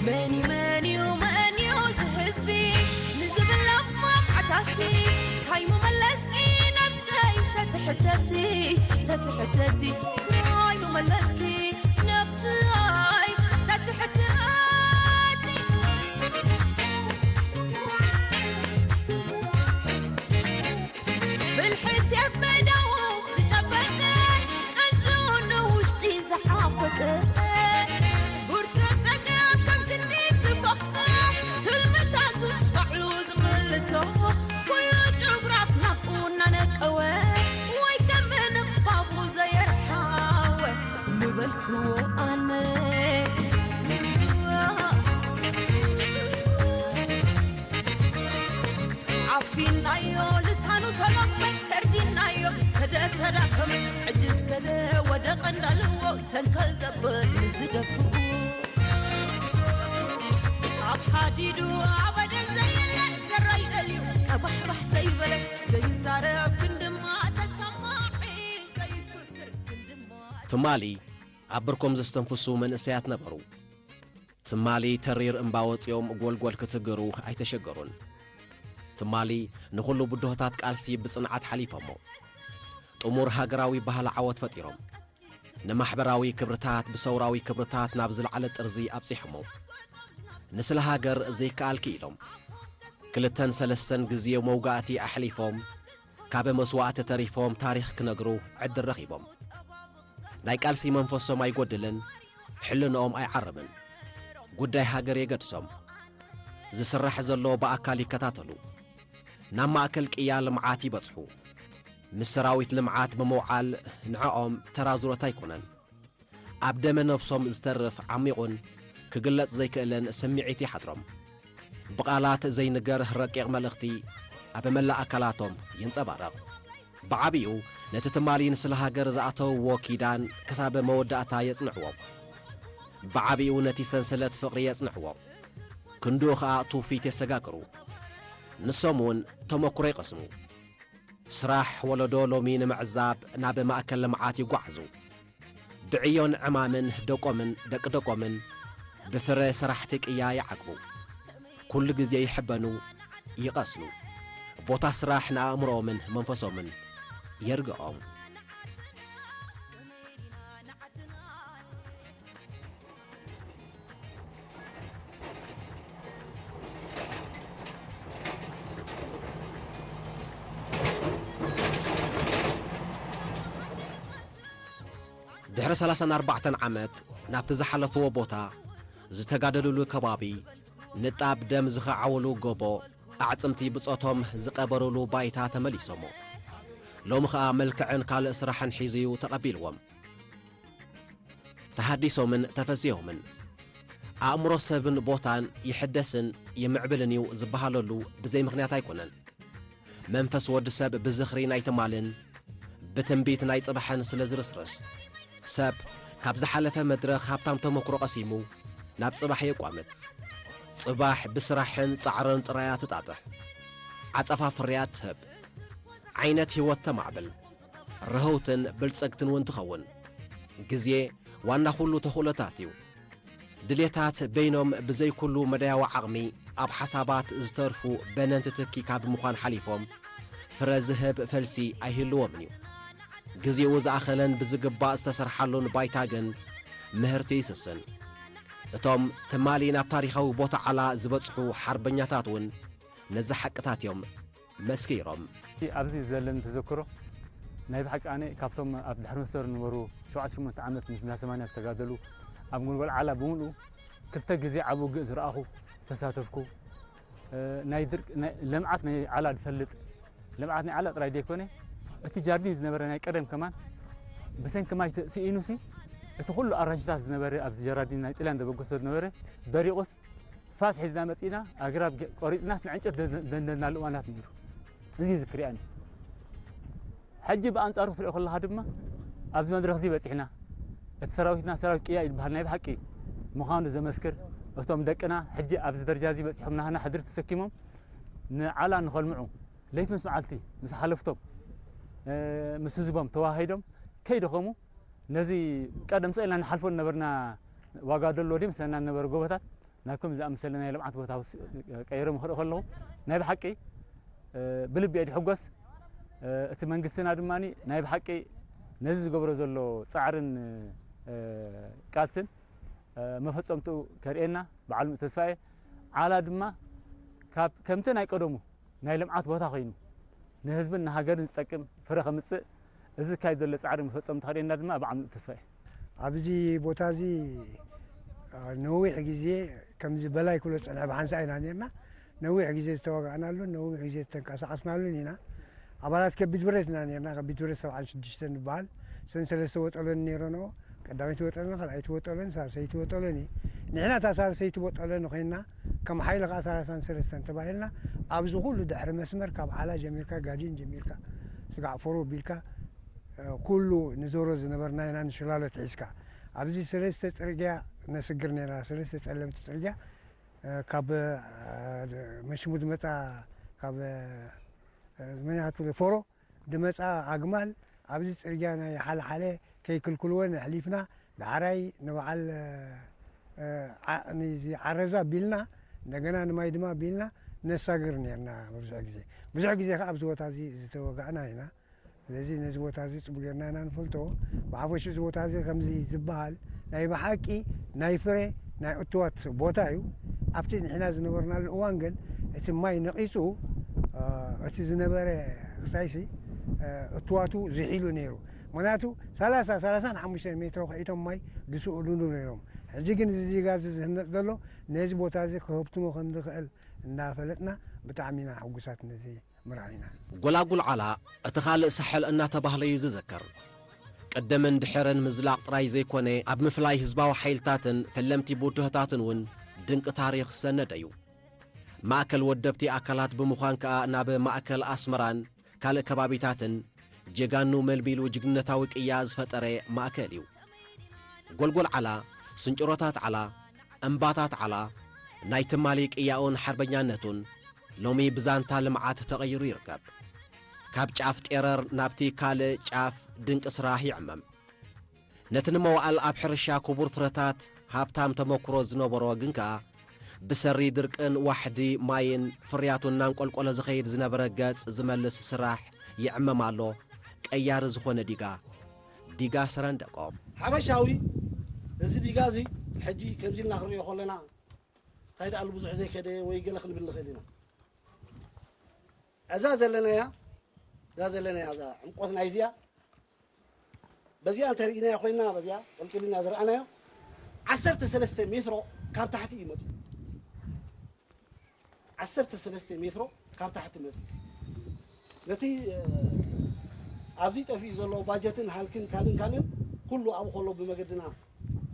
መን እዩ፣ መን እዩ፣ መን እዩ እዚ ህዝቢ ንዝብል ለማዕታቲ? ታይ ምመለስኪ ነብሰይ ተትሕተቲ፣ ተትሕተቲ? ታይ ምመለስኪ ነብሰይ ተትሕተቲ? ብልሒ ሴፍ በይዳኡ ዝጨበጠ፣ ቀንዙ ንውሽጢ ዝሓበጠ፣ ብርቱዕ ጸገም ከም ክንዲ ዝፈኽሶ፣ ትልምታቱ ባዕሉ ዝምልሶ፣ ኩሉ ጅግራፍ ናብኡ እናነቀወ፣ ወይ ከም ምንባቡ ዘየርሓወ ምበልክዎ ኣነ። ዓፊናዮ ልሳኑ ተሎቅመ፣ ከርዲናዮ ከደ ተዳኸመ፣ ሕጅስ ከደ ወደቐ እንዳልዎ፣ ሰንከል ዘብል ንዝደፍኡ። ኣብ ሓዲዱ ኣበደን ዘየለ፣ ዘራይ ደልዩ ቀባሕባሕ ዘይበለ፣ ዘይዛረብ ግን ድማ ተሰማዒ፣ ዘይፍክር ግን ድማ ትማሊ ኣብ ብርኮም ዘስተንፍሱ መንእሰያት ነበሩ። ትማሊ ተሪር እምባ ወጺኦም ጎልጎል ክትግሩ ኣይተሸገሩን። ትማሊ ንኹሉ ብድሆታት ቃልሲ ብጽንዓት ሓሊፎሞ። ጥሙር ሃገራዊ ባህሊ ዓወት ፈጢሮም። ንማሕበራዊ ክብርታት ብሰውራዊ ክብርታት ናብ ዝለዓለ ጥርዚ ኣብጺሖሞ። ንስለ ሃገር ዘይከኣል ክኢሎም። ክልተን ሰለስተን ግዜ መውጋእቲ ኣሕሊፎም፣ ካብ መስዋእቲ ተሪፎም ታሪኽ ክነግሩ ዕድል ረኺቦም። ናይ ቃልሲ መንፈሶም ኣይጎድልን፣ ሕልንኦም ኣይዓርብን። ጉዳይ ሃገር የገድሶም። ዝስራሕ ዘሎ ብኣካል ይከታተሉ። ናብ ማእከል ቅያ ልምዓት ይበጽሑ። ምስ ሰራዊት ልምዓት ብምውዓል ንዕኦም ተራ ዙረት ኣይኮነን። ኣብ ደመ ነብሶም ዝተርፍ ዓሚቑን ክግለጽ ዘይክእልን ስምዒት ይሓድሮም። ብቓላት ዘይንገር ረቂቕ መልእኽቲ ኣብ መላእ ኣካላቶም ይንጸባረቕ። ብዓቢኡ ነቲ ትማሊ ንስለ ሃገር ዝኣተውዎ ኪዳን ክሳብ መወዳእታ የጽንዕዎ። ብዓቢኡ ነቲ ሰንሰለት ፍቕሪ የጽንዕዎ። ክንድኡ ኸኣ ትውፊት የሰጋግሩ። ንሶም እውን ተመኩሮ ይቐስሙ። ስራሕ ወለዶ ሎሚ ንምዕዛብ ናብ ማእከል ልምዓት ይጓዓዙ። ብዕዮን ዕማምን ደቆምን ደቂ ደቆምን ብፍረ ስራሕቲ ቅያ ይዓግቡ። ኩሉ ግዜ ይሕበኑ፣ ይቐስኑ። ቦታ ስራሕ ንኣእምሮኦምን መንፈሶምን የርግኦም። ድሕሪ ሰላሳን ኣርባዕተን ዓመት ናብቲ ዝሓለፍዎ ቦታ፣ ዝተጋደልሉ ከባቢ፣ ንጣብ ደም ዝኸዓውሉ ጎቦ፣ ኣዕጽምቲ ብጾቶም ዝቐበሩሉ ባይታ ተመሊሶሞ። ሎሚ ኸኣ መልክዕን ካልእ ስራሕን ሒዙ እዩ ተቐቢልዎም። ተሃዲሶምን ተፈሲሆምን። ኣእምሮ ሰብን ቦታን ይሕደስን ይምዕብልን እዩ ዝበሃለሉ ብዘይ ምኽንያት ኣይኮነን። መንፈስ ወዲ ሰብ ብዝኽሪ ናይ ትማልን ብትንቢት ናይ ጽባሕን ስለ ዝርስርስ፣ ሰብ ካብ ዝሓለፈ መድረኽ ሃብታም ተመክሮ ቀሲሙ ናብ ጽባሕ የቋምት። ጽባሕ ብስራሕን ጻዕርን ጥራያ ትጣጥሕ። ዓጸፋ ፍርያት ትህብ። ዓይነት ህይወት ተማዕብል። ርህውትን ብልጽግትን እውን ትኸውን። ግዜ ዋና ኩሉ ተኽእሎታት እዩ። ድሌታት በይኖም ብዘይ ኩሉ መዳያዊ ዓቕሚ ኣብ ሓሳባት ዝተርፉ በነንቲ ትኪ ካብ ምዃን ሓሊፎም ፍረ ዝህብ ፈልሲ ኣይህልዎምን እዩ። ግዜኡ ዝኣኸለን ብዝግባእ ዝተሰርሓሉን ባይታ ግን ምህርቲ ይስስን። እቶም ትማሊ ናብ ታሪኻዊ ቦታ ዓላ ዝበጽሑ ሓርበኛታት እውን ነዚ ሓቅታት እዮም መስኪሮም። ኣብዚ ዘለኒ ተዘክሮ ናይ ብሓቂ ኣነ ካብቶም ኣብ ድሕሪ መስመር ዝነበሩ ሸውዓተ ሽሞንተ ዓመት ምስ እንዳ ሰማንያ ዝተጋደሉ ኣብ ጎልጎል ዓላ ብምሉኡ ክልተ ግዜ ዓቢ ውግእ ዝረኣኹ ዝተሳተፍኩ ናይ ድርቅ ናይ ልምዓት ናይ ዓላ ዝፈልጥ ልምዓት ናይ ዓላ ጥራይ ዘይኮነ እቲ ጃርዲን ዝነበረ ናይ ቀደም ከማን ብሰንኪ ማይ ስኢኑሲ እቲ ኩሉ ኣራንሽታት ዝነበረ ኣብዚ ጀራዲን ናይ ጥልያን ዘበገሶ ዝነበረ ደሪቑስ ፋስ ሒዝና መጺና ኣግራብ ቆሪጽናስ ንዕንጨት ደንደናሉ እዋናት ነይሩ። እዚ ዝክርያን ሕጂ ብኣንጻሩ ክትሪኦ ከለኻ ድማ ኣብዚ መድረኽ እዚ በጺሕና እቲ ሰራዊትና ሰራዊት ቅያ ይበሃል ናይ ብሓቂ ምዃኑ ዘመስክር እቶም ደቅና ሕጂ ኣብዚ ደረጃ እዚ በጺሖም ናህና ሕድሪ ተሰኪሞም ንዓላ ንኸልምዑ ለይት ምስ መዓልቲ ምስ ሓለፍቶም ምስ ህዝቦም ተዋሂዶም ከይደኸሙ ነዚ ቀደም ሰኢልና ንሓልፎ ነበርና ዋጋ ደሎ ድዩ ምሰና ነበረ ጎቦታት ናብ ከም ዝኣመሰለ ናይ ልምዓት ቦታ ቀይሮም ክርኢ ከለኹ ናይ ብሓቂ ብልቢ እየ ዝሕጎስ። እቲ መንግስትና ድማ ናይ ብሓቂ ነዚ ዝገብሮ ዘሎ ፃዕርን ቃልስን መፈፀምትኡ ከርእየና በዓል ምእ ተስፋ እየ። ዓላ ድማ ካብ ከምቲ ናይ ቀደሙ ናይ ልምዓት ቦታ ኮይኑ ንህዝብን ንሃገርን ዝጠቅም ፍረ ከምፅእ እዚ ዝካየድ ዘሎ ፃዕሪ መፈፀምቲ ከርእየና ድማ በዓል ምእ ተስፋ እየ። ኣብዚ ቦታ እዚ ነዊሕ ግዜ ከምዚ በላይ ክብሎ ዝፀንሐ ብሓንሳእ ኢና ነርና። ነዊሕ ግዜ ዝተዋጋእናሉን ነዊሕ ግዜ ዝተንቀሳቐስናሉን ኢና። ኣባላት ከቢድ ብረት ኢና ነርና። ከቢድ ብረት ሰብዓን ሽዱሽተን ዝበሃል ሰን ሰለስተ ወጠሎን ነይረንኦ። ቀዳመይቲ ወጠሎን ካልኣይቲ ወጠሎን ሳልሰይቲ ወጠሎን እዩ። ንሕና እታ ሳልሰይቲ ወጠሎን ኮይንና ከም ሓይሊ ከዓ ሰላሳን ሰለስተን ተባሂልና ኣብዚ ኩሉ ድሕሪ መስመር ካብ ዓላ ጀሚርካ ጋዲን ጀሚርካ ስጋዕ ፎሮ ቢልካ ኩሉ ንዞሮ ዝነበርና ኢና ንሽላሎት ሒዝካ ኣብዚ ሰለስተ ፅርግያ ነስግር ነርና ሰለስተ ፀለምቲ ፅርግያ ካብ መሽሙ ዝመፃ ካብ መን ኢኻ ትብሎ ፎሮ ዝመፃ ኣግማል ኣብዚ ፅርግያ ናይ ሓለ ሓለ ከይክልክልወን ኣሕሊፍና ዳሕራይ ንበዓል ዓረዛ ቢልና እንደገና ንማይ ድማ ቢልና ነሳግር ነርና ብዙሕ ግዜ ብዙሕ ግዜ ከዓ ኣብዚ ቦታ እዚ ዝተወጋእና ኢና ስለዚ ነዚ ቦታ እዚ ፅቡ ጌርና ኢና ንፈልጦ ብሓፈሽ እዚ ቦታ እዚ ከምዚ ዝበሃል ናይ ብሓቂ ናይ ፍረ ናይ እትዋት ቦታ እዩ ኣብቲ ንሕና ዝነበርናሉ እዋን ግን እቲ ማይ ነቒፁ እቲ ዝነበረ ክሳይሲ እትዋቱ ዝሒሉ ነይሩ ምክንያቱ ሰላሳ ሰላሳን ሓሙሽተ ሜትሮ ክሒቶም ማይ ዝስእሉሉ ነይሮም ሕጂ ግን እዚ ዲጋ እዚ ዝህነፅ ዘሎ ነዚ ቦታ እዚ ክህብትሞ ከም ዝኽእል እናፈለጥና ብጣዕሚ ኢና ሕጉሳት ነዚ ምርኣይና። ጎላጉል ዓላ እቲ ካልእ ሳሕል እናተባህለ እዩ ዝዝከር። ቅድምን ድሕርን ምዝላቕ ጥራይ ዘይኮነ፣ ኣብ ምፍላይ ህዝባዊ ሓይልታትን ፈለምቲ ብድሆታትን እውን ድንቂ ታሪኽ ዝሰነደ እዩ። ማእከል ወደብቲ ኣካላት ብምዃን ከኣ ናብ ማእከል ኣስመራን ካልእ ከባቢታትን ጀጋኑ መልሚሉ ጅግንነታዊ ቅያ ዝፈጠረ ማእከል እዩ። ጎልጎል ዓላ፣ ስንጭሮታት ዓላ፣ እምባታት ዓላ፣ ናይ ትማሊ ቅያኡን ሓርበኛነቱን ሎሚ ብዛንታ ልምዓት ተቐይሩ ይርከብ። ካብ ጫፍ ጤረር ናብቲ ካልእ ጫፍ ድንቂ ስራሕ ይዕመም። ነቲ ንመዋእል ኣብ ሕርሻ ክቡር ፍረታት ሃብታም ተመኩሮ ዝነበሮ ግን ከኣ ብሰሪ ድርቅን ዋሕዲ ማይን ፍርያቱ እናንቆልቆለ ዝኸይድ ዝነበረ ገጽ ዝመልስ ስራሕ ይዕመም ኣሎ፣ ቀያሪ ዝኾነ ዲጋ፣ ዲጋ ሰረንደቆ። ሓፈሻዊ እዚ ዲጋ እዚ ሕጂ ከምዚ ኢልና ክንሪኦ ከለና እንታይ ደኣሉ ብዙሕ ዘይከደ ወይ ገለ ክንብል ንኽእል ኢና። እዛ ዘለናያ እዛ ዘለናያ እዛ ዕምቆት ናይዚኣ በዚኣ እንተርኢናያ ኮይና በዚኣ ወልቂልና ዝረኣናዮ ዓሰርተ ሰለስተ ሜትሮ ካብ ታሕቲ እዩ መፅኡ። ዓሰርተ ሰለስተ ሜትሮ ካብ ታሕቲ መፅኡ። ነቲ ኣብዚ ጠፊኡ ዘሎ ባጀትን ሃልክን ካልእን ካልእን ኩሉ ኣብኡ ከሎ ብመገድና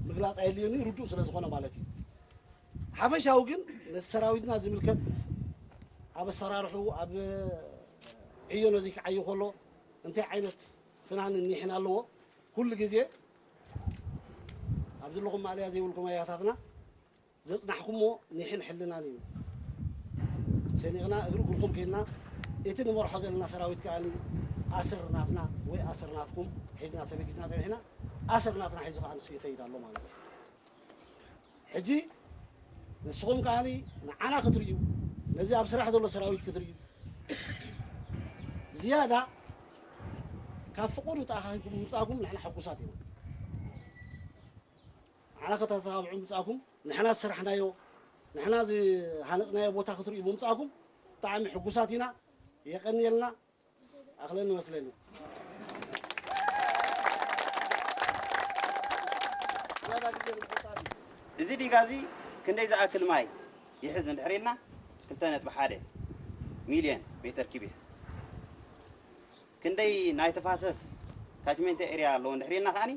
ምግላፅ ኣየድልዮን እዩ፣ ርዱእ ስለ ዝኾነ ማለት እዩ። ሓፈሻዊ ግን ነቲ ሰራዊትና ዝምልከት ኣብ ኣሰራርሑ ኣብ ዕዮ ነዚ ክዓዩ ከሎ እንታይ ዓይነት ፍናን እኒሕን ኣለዎ ኩሉ ግዜ ኣብ ዘለኹም ማእለያ ዘይብልኩም ኣያታትና ዘፅናሕኩሞ ኒሕን ሕልናን እዩ ሰኒቕና እግሪ እግርኩም ከይድና እቲ ንመርሖ ዘለና ሰራዊት ከዓ ኣስር ናትና ወይ ኣስር ናትኩም ሒዝና ተበጊስና ፀኒሕና ኣስር ናትና ሒዙ ከዓ ንሱ ይኸይድ ኣሎ ማለት እዩ ሕጂ ንስኹም ከዓኒ ንዓና ክትርእዩ ነዚ ኣብ ስራሕ ዘሎ ሰራዊት ክትርእዩ ዝያዳ ካብ ፍቑዱ ተኣኻኺብኩም ምምፃእኩም ንሕና ሕጉሳት ኢና ንዓና ከተተባብዑ ምምፃእኩም ንሕና ዝሰራሕናዮ ንሕና ዝሃነፅናዮ ቦታ ክትርእዩ ምምፃእኩም ብጣዕሚ ሕጉሳት ኢና የቐንየልና ኣኽለን መስለኒ እዚ ዲጋ እዚ ክንደይ ዝኣክል ማይ ይሕዝ እንድሕር ኢልና፣ ክልተ ነጥቢ ሓደ ሚልዮን ሜተር ኪብ ይሕዝ። ክንደይ ናይ ተፋሰስ ካችመንት ኤርያ ኣለዎ እንድሕር ኢልና ከዓኒ፣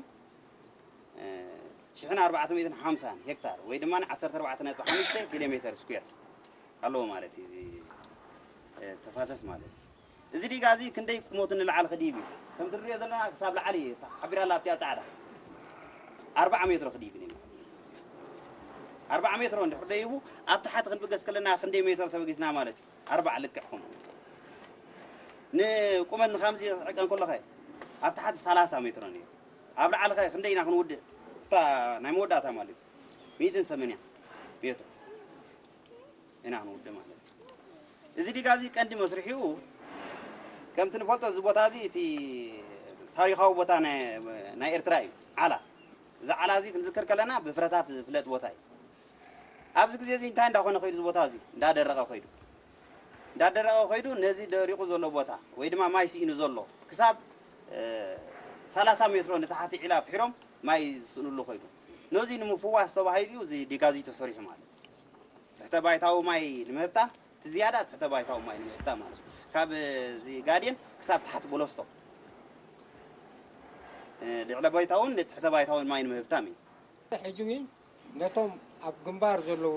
ሽሕን ኣርባዕተ ሚእትን ሓምሳን ሄክታር ወይ ድማ ዓሰርተ ኣርባዕተ ነጥቢ ሓሙሽተ ኪሎ ሜተር ስኩዌር ኣለዎ ማለት እዩ። እዚ ተፋሰስ ማለት እዩ። እዚ ዲጋ እዚ ክንደይ ቁመቱ ንላዕሊ ክድይብ እዩ? ከም ትርእዮ ዘለና ክሳብ ላዕሊ ሓቢራ ኣላ ኣብቲኣ ጻዕዳ ኣርባዓ ሜትሮ ክድይብ እዩ። ኣርባዓ ሜትሮ እንድሕር ደይቡ ኣብ ታሕቲ ክንብገስ ከለና ክንደይ ሜትሮ ተበጊስና ማለት እዩ? ኣርባዓ ልክዕ ከምኡ። ንቁመት ንካምዚ ክዕቀን ከሎ ኸ ኣብ ታሕቲ ሰላሳ ሜትሮ ነይሩ። ኣብ ላዕሊ ኸ ክንደይ ኢና ክንውድእ? እታ ናይ መወዳእታ ማለት እዩ። ሚእትን ሰማንያ ሜትሮ ኢና ክንውድእ ማለት እዩ። እዚ ዲጋ እዚ ቀንዲ መስርሒኡ ከምቲ ንፈልጦ እዚ ቦታ እዚ እቲ ታሪኻዊ ቦታ ናይ ናይ ኤርትራ እዩ። ዓላ። እዚ ዓላ እዚ ክንዝክር ከለና ብፍረታት ዝፍለጥ ቦታ እዩ። ኣብዚ ግዜ እዚ እንታይ እንዳኾነ ኸይዱ እዚ ቦታ እዚ እንዳደረቐ ኸይዱ እንዳደረቐ ኸይዱ ነዚ ደሪቑ ዘሎ ቦታ ወይ ድማ ማይ ስኢኑ ዘሎ ክሳብ ሰላሳ ሜትሮ ንታሕቲ ዒላ ፍሒሮም ማይ ዝስእንሉ ኸይዱ ነዚ ንምፍዋስ ተባሂሉ እዩ እዚ ዲጋ እዚ ተሰሪሑ ማለት እዩ። ትሕተ ባይታዊ ማይ ንምህብታም እቲ ዝያዳ ትሕተ ባይታዊ ማይ ንምህብታም ማለት እዩ። ካብ እዚ ጋዴን ክሳብ ታሕቲ ቦለስቶ ልዕለ ባይታውን ትሕተ ባይታውን ማይ ንምህብታም እዩ። ሕጂ እውን ነቶም ኣብ ግንባር ዘለዉ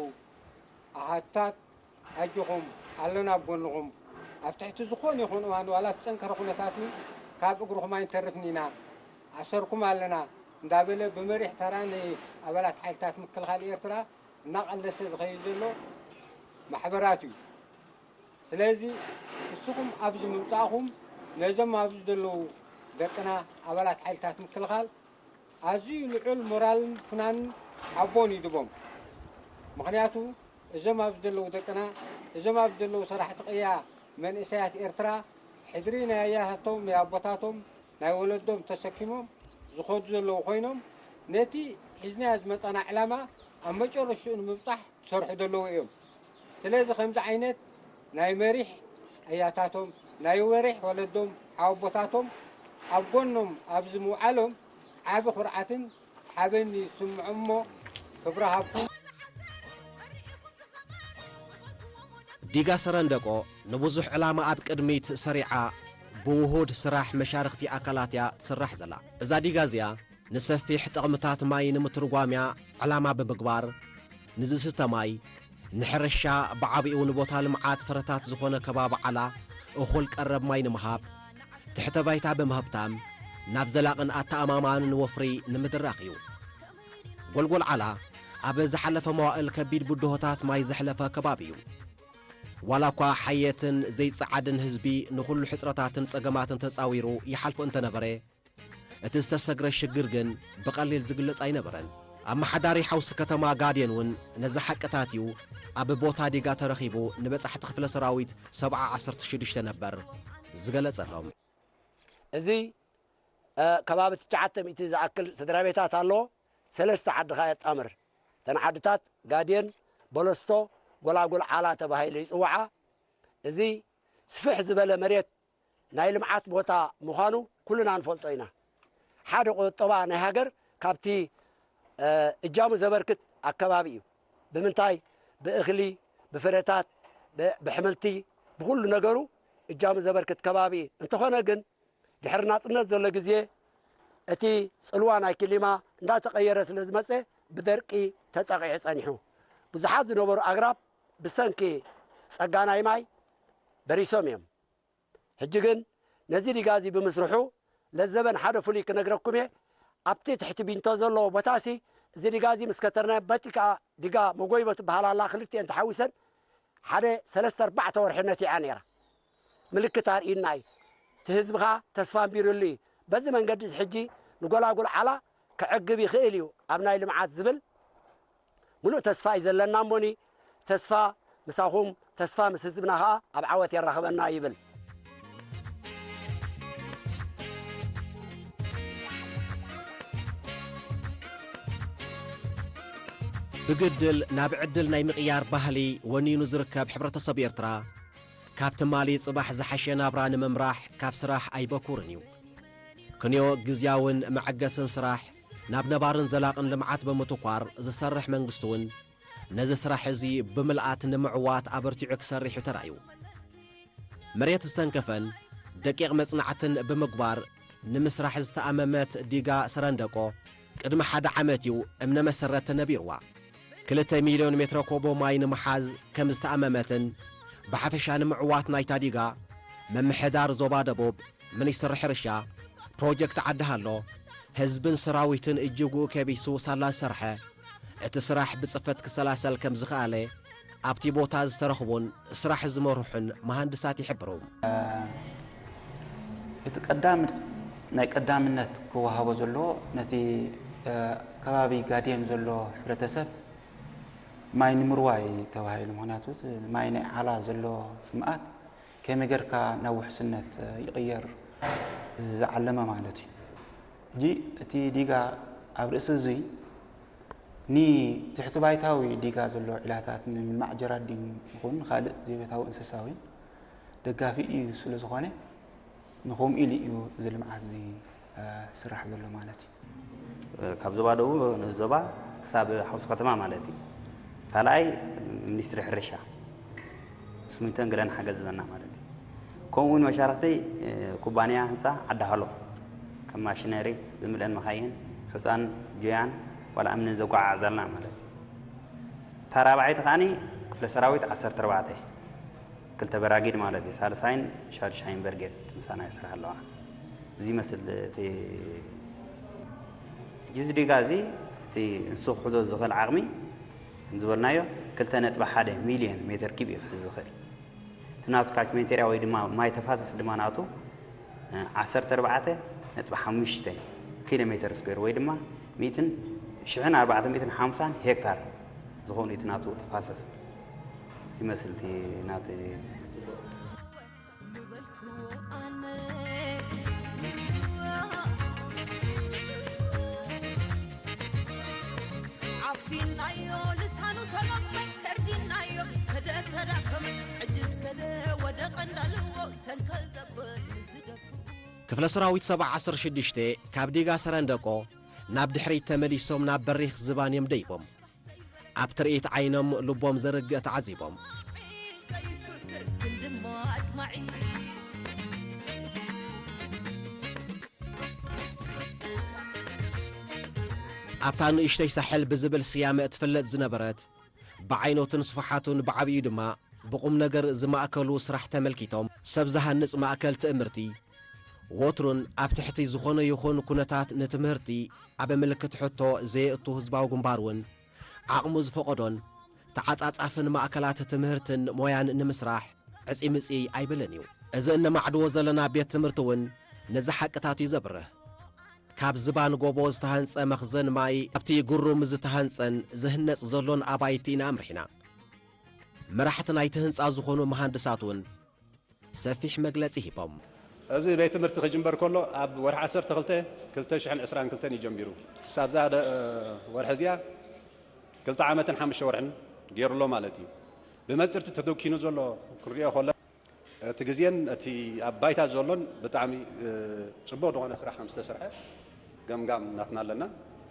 ኣሃትታት ኣጆኹም ኣለና ኣብ ጎንኹም ኣብ ትሕቲ ዝኾነ ይኹን እዋን ዋላ ኣብ ዝጸንከረ ኩነታት እውን ካብ እግርኹም ኣይንተርፍን ኢና ኣሰርኩም ኣለና እንዳበለ ብመሪሕ ተራ ንኣባላት ሓይልታት ምክልኻል ኤርትራ እናቐለሰ ዝኸይድ ዘሎ ማሕበራት እዩ። ስለዚ ንስኹም ኣብዚ ምምጻእኹም ነዞም ኣብዚ ዘለዉ ደቅና ኣባላት ሓይልታት ምክልኻል ኣዝዩ ልዑል ሞራልን ፍናንን ሓቦን እዩ ድቦም። ምኽንያቱ እዞም ኣብዚ ዘለዉ ደቅና እዞም ኣብዚ ዘለዉ ሰራሕቲ ቅያ መንእሰያት ኤርትራ ሕድሪ ናይ ኣያታቶም ናይ ኣቦታቶም ናይ ወለዶም ተሰኪሞም ዝኸዱ ዘለዉ ኮይኖም ነቲ ሒዝናዮ ዝመጻና ዕላማ ኣብ መጨረሽኡ ንምብጻሕ ዝሰርሑ ዘለዉ እዮም። ስለዚ ከምዚ ዓይነት ናይ መሪሕ ኣያታቶም ናይ ወሪሕ ወለዶም ሓወቦታቶም ኣብ ጎኖም ኣብዚ ምውዓሎም ዓቢ ኩርዓትን ሓበን ይስምዖም እሞ ክብሪ ሃብኩም። ዲጋ ሰረንደቆ ንብዙሕ ዕላማ ኣብ ቅድሚት ሰሪዓ ብውሁድ ስራሕ መሻርኽቲ ኣካላት እያ ትስራሕ ዘላ። እዛ ዲጋ እዚኣ ንሰፊሕ ጥቕምታት ማይ ንምትርጓም እያ ዕላማ ብምግባር ንዝስተ ማይ፣ ንሕርሻ ብዓቢኡ ንቦታ ልምዓት ፍረታት ዝኾነ ከባቢ ዓላ እኹል ቀረብ ማይ ንምሃብ፣ ትሕተ ባይታ ብምህብታም ናብ ዘላቕን ኣተኣማማንን ወፍሪ ንምድራኽ እዩ። ጎልጎል ዓላ ኣብ ዝሓለፈ መዋእል ከቢድ ብድሆታት ማይ ዘሕለፈ ከባቢ እዩ። ዋላ እኳ ሓየትን ዘይጸዓድን ህዝቢ ንኹሉ ሕጽረታትን ጸገማትን ተጻዊሩ ይሓልፎ እንተነበረ፣ እቲ ዝተሰግረ ሽግር ግን ብቐሊል ዝግለጽ ኣይነበረን። ኣመሓዳሪ ሓውሲ ከተማ ጋዴን እውን ነዚ ሓቅታት እዩ ኣብ ቦታ ዲጋ ተረኺቡ ንበጻሕቲ ክፍለ ሰራዊት ሰብዓ ዓሰርተ ሽዱሽተ ነበር ዝገለጸሎም። እዚ ከባቢ ትሽዓተ ሚእቲ ዝኣክል ስድራ ቤታት ኣለዎ። ሰለስተ ዓዲ ኸኣ የጣምር። እተን ዓድታት ጋዴን፣ በለስቶ፣ ጎላጉል ዓላ ተባሂሉ ይጽውዓ። እዚ ስፍሕ ዝበለ መሬት ናይ ልምዓት ቦታ ምዃኑ ኩልና ንፈልጦ ኢና። ሓደ ቁጠባ ናይ ሃገር ካብቲ እጃሙ ዘበርክት ኣከባቢ እዩ። ብምንታይ? ብእኽሊ፣ ብፍረታት፣ ብሕምልቲ፣ ብኹሉ ነገሩ እጃሙ ዘበርክት ከባቢ እዩ። እንተኾነ ግን ድሕሪ ናጽነት ዘሎ ግዜ እቲ ጽልዋ ናይ ክሊማ እንዳተቐየረ ስለ ዝመጸ ብደርቂ ተጠቒዑ ጸኒሑ። ብዙሓት ዝነበሩ ኣግራብ ብሰንኪ ጸጋ ናይ ማይ በሪሶም እዮም። ሕጂ ግን ነዚ ዲጋ እዚ ብምስርሑ ለዘበን ሓደ ፍሉይ ክነግረኩም እየ። ኣብቲ ትሕቲ ቢንቶ ዘለዎ ቦታሲ እዚ ዲጋ እዚ ምስ ከተርናዮ በቲ ከኣ ዲጋ መጎይቦ ትበሃል ኣላ ክልቲኤን ተሓዊሰን ሓደ ሰለስተ ኣርባዕተ ወርሒ ነቲዓ ነይራ። ምልክት ኣርእዩና እዩ። እቲ ህዝቢ ኸኣ ተስፋ ኣንቢሩሉ እዩ። በዚ መንገዲ እዚ ሕጂ ንጎላጉል ዓላ ከዕግብ ይኽእል እዩ ኣብ ናይ ልምዓት ዝብል ምሉእ ተስፋ እዩ ዘለና እሞኒ ተስፋ ምሳኹም ተስፋ ምስ ህዝብና ኸኣ ኣብ ዓወት የራኽበና ይብል። ብግድል ናብ ዕድል ናይ ምቕያር ባህሊ ወኒኑ ዝርከብ ሕብረተሰብ ኤርትራ ካብ ትማሊ ጽባሕ ዝሓሸ ናብራ ንምምራሕ ካብ ስራሕ ኣይበኩርን እዩ። ክንዮ ግዝያውን መዐገስን ስራሕ ናብ ነባርን ዘላቕን ልምዓት ብምትኳር ዝሰርሕ መንግስቲ እውን ነዚ ስራሕ እዚ ብምልኣት ንምዕዋት ኣበርቲዑ ክሰርሕ እዩ ተራእዩ። መሬት ዝተንከፈን ደቂቕ መጽናዕትን ብምግባር ንምስራሕ ዝተኣመመት ዲጋ ሰረንደቆ ቅድሚ ሓደ ዓመት እዩ እምነ መሰረት ተነቢርዋ። ክልተ ሚልዮን ሜትሮ ኮቦ ማይ ንምሓዝ ከም ዝተኣመመትን ብሓፈሻ ንምዕዋት ናይታ ዲጋ ምምሕዳር ዞባ ደቡብ፣ ሚኒስትሪ ሕርሻ፣ ፕሮጀክት ዓዲ ሃሎ፣ ህዝብን ሰራዊትን እጅጉ ከቢሱ ሳላ ዝሰርሐ፣ እቲ ስራሕ ብጽፈት ክሰላሰል ከም ዝኸኣለ ኣብቲ ቦታ ዝተረኽቡን ስራሕ ዝመርሑን መሃንድሳት ይሕብሩ። እቲ ቀዳም ናይ ቀዳምነት ክወሃቦ ዘለዎ ነቲ ከባቢ ጋድየን ዘሎ ሕብረተሰብ ማይ ንምርዋይ ተባሂሉ። ምኽንያቱ እቲ ማይ ናይ ዓላ ዘሎ ጽምኣት ከመይ ጌርካ ናብ ውሕስነት ይቕየር ዝዓለመ ማለት እዩ። ሕጂ እቲ ዲጋ ኣብ ርእሲ እዙይ ንትሕቲ ባይታዊ ዲጋ ዘሎ ዒላታት ንምልማዕ ጀራዲን ይኹን ካልእ ዘይቤታዊ እንስሳዊ ደጋፊ እዩ ስለ ዝኾነ ንኸምኡ ኢሉ እዩ እዚ ልምዓት እዚ ስራሕ ዘሎ ማለት እዩ። ካብ ዞባ ደቡብ ንዞባ ክሳብ ሓውሲ ከተማ ማለት እዩ። ካልኣይ ሚኒስትሪ ሕርሻ ስሚንቶን ገለን ሓገዝ ዝበና ማለት እዩ። ከምኡ እውን መሻርክቲ ኩባንያ ህንፃ ዓዲ ሃሎ ከም ማሽነሪ ብምልአን መኻይን ሑፃን ጆያን ዋላ እምንን ዘጓዓዕዛልና ማለት እዩ። እታ ራብዓይቲ ከዓኒ ክፍለ ሰራዊት ዓሰርተ ኣርባዕተ ክልተ በራጊድ ማለት እዩ። ሳልሳይን ሻድሻይን በርጌድ ምሳና ይስራሕ ኣለዋ። እዚ ይመስል እቲ ሕጂ እዚ ዲጋ እዚ እቲ ንሱ ክሕዞ ዝኽእል ዓቕሚ ከም ዝበልናዮ ክልተ ነጥቢ ሓደ ሚልዮን ሜትር ኪብ እዩ ክሕዝ ዝኽእል። እቲ ናቱ ካችመንት ኤርያ ወይ ድማ ማይ ተፋሰስ ድማ ናቱ ዓሰርተ ኣርባዕተ ነጥቢ ሓሙሽተ ኪሎ ሜትር ስኩዌር ወይ ድማ ሚእትን ሽሕን ኣርባዕተ ሚእትን ሓምሳን ሄክታር ዝኾኑ እቲ ናቱ ተፋሰስ ዝመስል እቲ ናቱ ዓፊናዮ ልሳኑ ተለቕመ ከርዲናዮ ከደ ተዳኸመ ሕጅስ ከደ ወደ ቀንዳልዎ ሰንከል ዘብል ዝደፉ ክፍለ ሰራዊት ሰብዓ ዓሰርተ ሽዱሽተ ካብ ዲጋ ሰረንደቆ ናብ ድሕሪት ተመሊሶም ናብ በሪኽ ዝባን እዮም ደይቦም። ኣብ ትርኢት ዓይኖም ልቦም ዘርግእ ተዓዚቦም። ኣብታ ንእሽተይ ሳሕል ብዝብል ስያመ እትፍለጥ ዝነበረት ብዓይነቱን ስፍሓቱን ብዓብዩ ድማ ብቑም ነገር ዝማእከሉ ስራሕ ተመልኪቶም ሰብ ዝሃንጽ ማእከል ትእምርቲ ወትሩን ኣብ ትሕቲ ዝኾነ ይኹን ኩነታት ንትምህርቲ ኣብ ምልክት ሕቶ ዘየእቱ ህዝባዊ ግንባር እውን ዓቕሙ ዝፈቐዶን ተዓጻጻፍን ማእከላት ትምህርትን ሞያን ንምስራሕ ዕጺምጺ ኣይብልን እዩ። እዚ እነማዕድዎ ዘለና ቤት ትምህርቲ እውን ነዚ ሓቅታት እዩ ዘብርህ። ካብ ዝባን ጎቦ ዝተሃንጸ መኽዘን ማይ ኣብቲ ግሩም ዝተሃንጸን ዝህነጽ ዘሎን ኣባይቲ ኢና ኣምሪሕና። መራሕቲ ናይቲ ህንጻ ዝኾኑ መሃንድሳት እውን ሰፊሕ መግለጺ ሂቦም። እዚ ቤት ትምህርቲ ክጅምበር ከሎ ኣብ ወርሒ ዓሰርተ ክልተ ክልተ ሽሕን ዕስራን ክልተን እዩ ጀሚሩ። ክሳብ እዛ ወርሒ እዚኣ ክልተ ዓመትን ሓሙሽተ ወርሕን ገይሩ ኣሎ ማለት እዩ። ብመንፅርቲ ተደኪኑ ዘሎ ክንሪኦ ከሎ እቲ ግዜን እቲ ኣብ ባይታ ዘሎን ብጣዕሚ ፅቡቕ ዝኾነ ስራሕ ከም ዝተሰርሐ ገምጋም ናትና ኣለና።